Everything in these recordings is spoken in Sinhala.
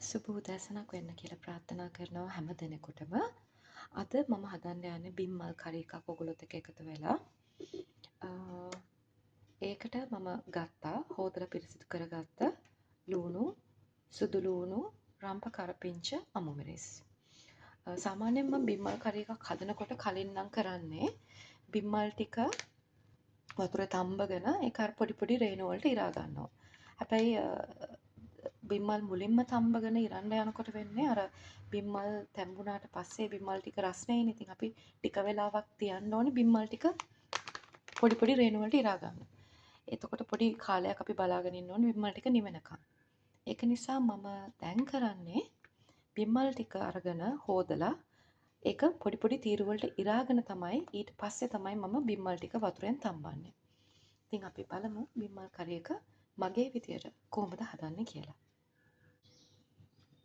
සුබ උදෑසනක් වෙන්න කියලා ප්‍රාර්ථනා කරනවා හැම දෙනෙකුටම. අද මම හදන්න යන්නේ බිම් මල් කරි එකක් ඔයගොල්ලොත් එක්ක එකතු වෙලා. ඒකට මම ගත්තා හොදලා පිරිසිදු කරගත්ත ලූණු, සුදු ලූණු, රම්ප කරපිංච, අමු මිරිස්. සාමාන්‍යයෙන් මම බිම් මල් කරි එකක් හදනකොට කලින් නම් කරන්නේ බිම් මල් ටික වතුරේ තම්බගෙන ඒක අර පොඩි පොඩි රේණු වලට ඉරා ගන්නවා. හැබැයි බිම් මල් මුලින්ම තම්බගෙන ඉරන්න යනකොට වෙන්නේ අර බිම් මල් තැඹුණාට පස්සේ බිම් මල් ටික රස්නේනේ. ඉතින් අපි ටික වෙලාවක් තියන්න ඕනේ බිම් මල් ටික පොඩි පොඩි රේණු වලට ඉරා ගන්න. එතකොට පොඩි කාලයක් අපි බලාගෙන ඉන්න ඕනේ බිම් මල් ටික නිවෙනකම්. ඒක නිසා මම දැන් කරන්නේ බිම් මල් ටික අරගෙන හොදලා ඒක පොඩි පොඩි තීරු වලට ඉරාගෙන තමයි ඊට පස්සේ තමයි මම බිම් මල් ටික වතුරෙන් තම්බන්නේ. ඉතින් අපි බලමු බිම් මල් කරි එක මගේ විදියට කොහොමද හදන්නේ කියලා.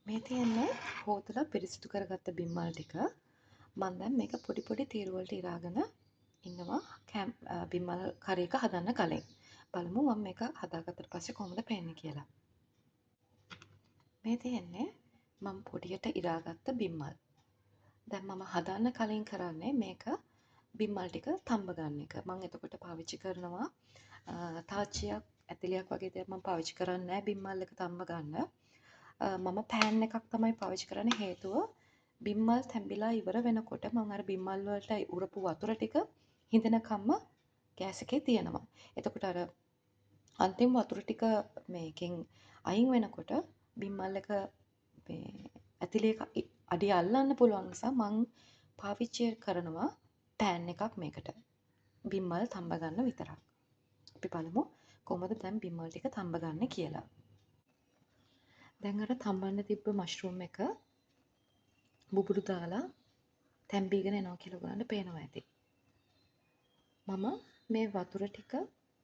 මේ තියෙන්නේ හොදලා පිරිසිදු කරගත්ත බිම් මල් ටික. මම දැන් මේක පොඩි පොඩි තීරු වලට ඉරාගෙන ඉන්නවා බිම් මල් කරි එක හදන්න කලින්. බලමු මම මේක හදාගත්තට පස්සේ කොහොමද පේන්නේ කියලා. මේ තියෙන්නේ මම පොඩියට ඉරාගත්ත බිම් මල්. දැන් මම හදන්න කලින් කරන්නේ මේක බිම් මල් ටික තම්බ ගන්න එක. මම එතකොට පාවිච්චි කරනවා තාච්චියක් ඇතිලියක් වගේ දෙයක් මම පාවිච්චි කරන්නේ නැහැ බිම් මල් එක තම්බ ගන්න. මම පෑන් එකක් තමයි පාවිච්චි කරන්නේ. හේතුව බිම් මල් තැඹිලා ඉවර වෙනකොට මම අර බිම් මල් වලට උරපු වතුර ටික හිඳිනකම්ම ගෑස් එකේ තියෙනවා. එතකොට අර අන්තිම වතුර ටික මේකෙන් අයින් වෙනකොට බිම් මල් එක මේ ඇතිලි එක අඩිය අල්ලන්න පුළුවන් නිසා මං පාවිච්චි කරනවා පෑන් එකක් මේකට. බිම් මල් තම්බ ගන්න විතරක්. අපි බලමු කොහොමද දැන් බිම් මල් ටික තම්බ ගන්න කියලා. දැන් අර තම්බන්න තිබ්බ මෂ්රූම් එක බුබුලු දාලා තැම්බීගෙන එනවා කියලා ඔයගොල්ලන්ට පේනවා ඇති. මම මේ වතුර ටික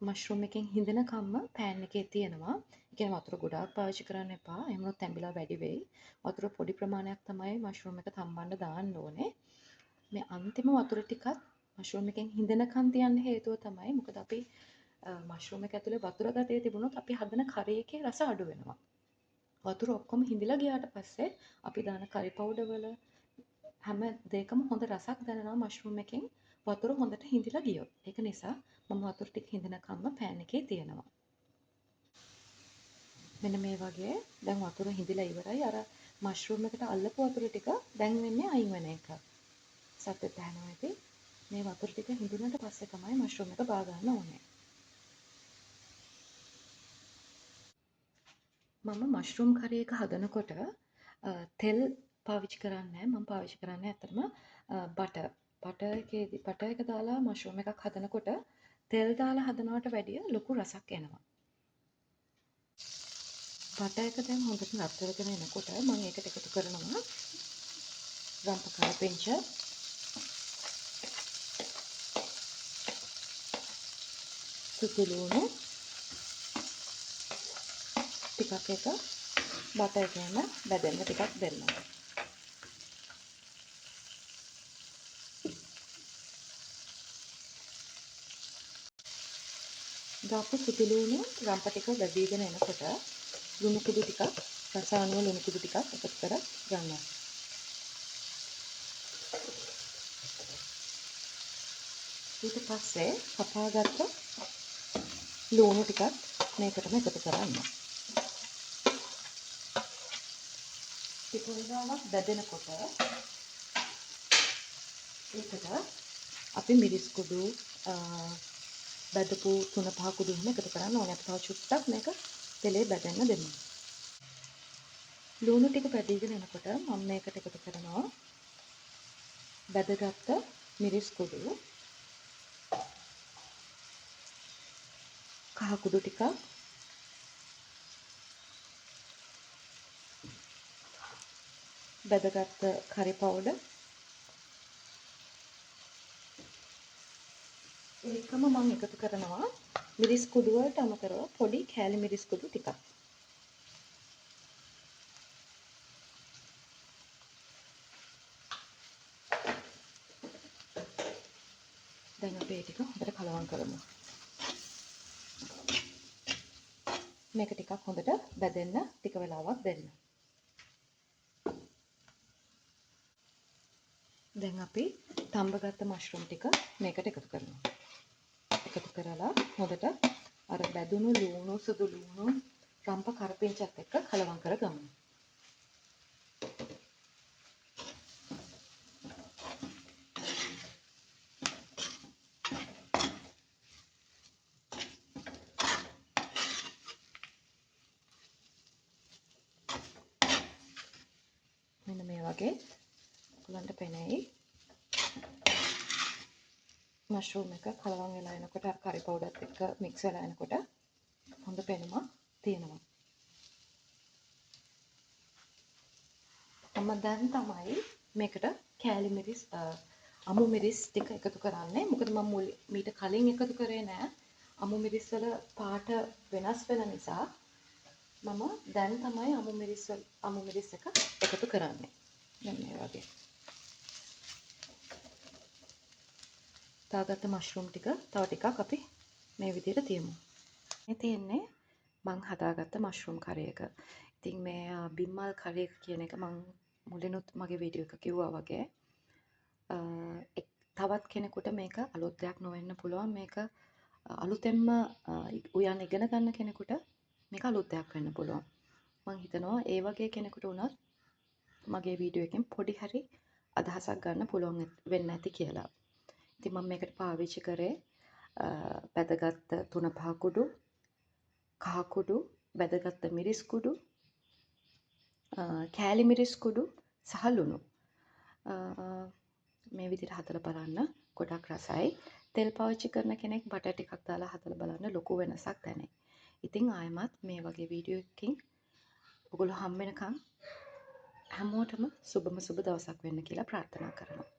මෂ්රූම් එකෙන් හිඳිනකම්ම පෑන් එකේ තියෙනවා. ඒ කියන්නේ වතුර ගොඩාක් පාවිච්චි කරන්න එපා. එහෙම වුණොත් තැඹිලා වැඩි වෙයි. වතුර පොඩි ප්‍රමාණයක් තමයි මෂ්රූම් එක තම්බන්න දාන්න ඕනේ. මේ අන්තිම වතුර ටිකත් මෂ්රූම් එකෙන් හිඳිනකම් තියන්න හේතුව තමයි මොකද අපි මෂ්රූම් එක ඇතුලේ වතුර ගතිය තිබුණොත් අපි හදන කරි එකේ රස අඩු වෙනවා. වතුර ඔක්කොම හිඳිලා ගියාට පස්සේ අපි දාන කරි පවුඩර් වල හැම දෙයකම හොඳ රසක් දැනෙනවා මෂ්රූම් එකෙන් වතුර හොඳට හිඳිලා ගියොත්. ඒක නිසා මම වතුර ටික හිඳිනකම්ම පෑන් එකේ තියෙනවා. මෙන්න මේ වගේ දැන් වතුර හිඳිලා ඉවරයි. අර මෂ්රූම් එකට අල්ලපු වතුර ටික දැන් වෙන්නේ අයින් වෙන එක. සද්දෙත් ඇහෙනවා ඇති. මේ වතුර ටික හිඳුනට පස්සේ තමයි මෂ්රූම් එක බා ගන්න ඕනේ. මම මෂ්රූම් කරි එක හදනකොට තෙල් පාවිච්චි කරන්නේ නැහැ. මම පාවිච්චි කරන්නේ ඇත්තටම බටර්. බටර් එක දාලා මෂ්රූම් එකක් හදනකොට තෙල් දාලා හදනවට වැඩිය ලොකු රසක් එනවා. බටර් එක දැන් හොඳට රත් වෙගෙන එනකොට මම ඒකට එකතු කරනවා රම්ප කරපිංච, සුදු ලුණු ටිකක් එක බටර් එකේම බැදෙන්න ටිකක් දෙන්න. දාපු සුදු ලුණු රම්ප ටික බැදීගෙන එනකොට ලුණු කුඩු ටිකක්, රස අනුව ලුණු කුඩු ටිකක් එකතු කර ගන්නවා. ඊට පස්සේ කපාගත්ත ලුණු ටිකක් මේකටම එකතු කරන්න. ටික වෙලාවක් බැදෙනකොට ඒකට අපි මිරිස් කුඩු, බැදපු 3-5 කුඩු එහෙම එකතු කරන්න ඕනේ. අපි තව චුට්ටක් මේක තෙලේ බැදෙන්න දෙමු. ලුණු ටික බැදීගෙන එනකොට මම මේකට එකතු කරනවා බැදගත්ත මිරිස් කුඩු, කහ කුඩු ටිකක්, බැදගත්ත කරි පවුඩර්, ඒකම මම එකතු කරනවා මිරිස් කුඩු වලට අමතරව පොඩි කෑලි මිරිස් කුඩු ටිකක්. දැන් අපි ඒ ටික හොඳට කලවම් කරමු. මේක ටිකක් හොඳට බැදෙන්න ටික වෙලාවක් දෙන්න. දැන් අපි තඹගත්ත මෂ්රූම් ටික මේකට එකතු කරනවා. එකතු කරලා හොඳට අර බැදුණු ලූණු, සුදු ලූණු, රම්ප කරපිංචත් එක්ක කලවම් කරගමු. මෙන්න මේ වගේ ඔයගලන්ට පෙනෙයි මෂ්රූම් එක කලවම් වෙලා එනකොට අර කරි පවුඩර් එක්ක මික්ස් වෙලා එනකොට හොඳ පෙනුමක් තියෙනවා. මම දැන් තමයි මේකට කෑලි මිරිස්, අමු මිරිස් ටික එකතු කරන්නේ. මොකද මම මීට කලින් එකතු කරේ නෑ. අමු මිරිස් වල පාට වෙනස් වෙන නිසා මම දැන් තමයි අමු මිරිස් එක එකතු කරන්නේ. දැන් මේ වගේ. දාගත්ත මෂ්රූම් ටික තව ටිකක් අපි මේ විදිහට තියමු. මේ තියෙන්නේ මං හදාගත්ත මෂ්රූම් කරි එක. ඉතින් මේ බිම්මල් කරි එක කියන එක මං මුලිනුත් මගේ වීඩියෝ එක කිව්වා වගේ, තවත් කෙනෙකුට මේක අලුත් දෙයක් නොවෙන්න පුළුවන්. මේක අලුතෙන්ම උයන් ඉගෙන ගන්න කෙනෙකුට මේක අලුත් දෙයක් වෙන්න පුළුවන්. මං හිතනවා ඒ වගේ කෙනෙකුට වුණත් මගේ වීඩියෝ එකෙන් පොඩි හරි අදහසක් ගන්න පුළුවන් වෙන්න ඇති කියලා. ඉතින් මම මේකට පාවිච්චි කරේ බැදගත්ත තුන පහ කුඩු, කහ කුඩු, බැදගත්ත මිරිස් කුඩු, කෑලි මිරිස් කුඩු සහ ලුණු. මේ විදිහට හදලා බලන්න ගොඩක් රසයි. තෙල් පාවිච්චි කරන කෙනෙක් බටර් ටිකක් දාලා හදලා බලන්න ලොකු වෙනසක් දැනේ. ඉතින් ආයෙමත් මේ වගේ වීඩියෝ එකකින් ඔයගොල්ලෝ හම් වෙනකන් හැමෝටම සුබම සුබ දවසක් වෙන්න කියලා ප්‍රාර්ථනා කරනවා.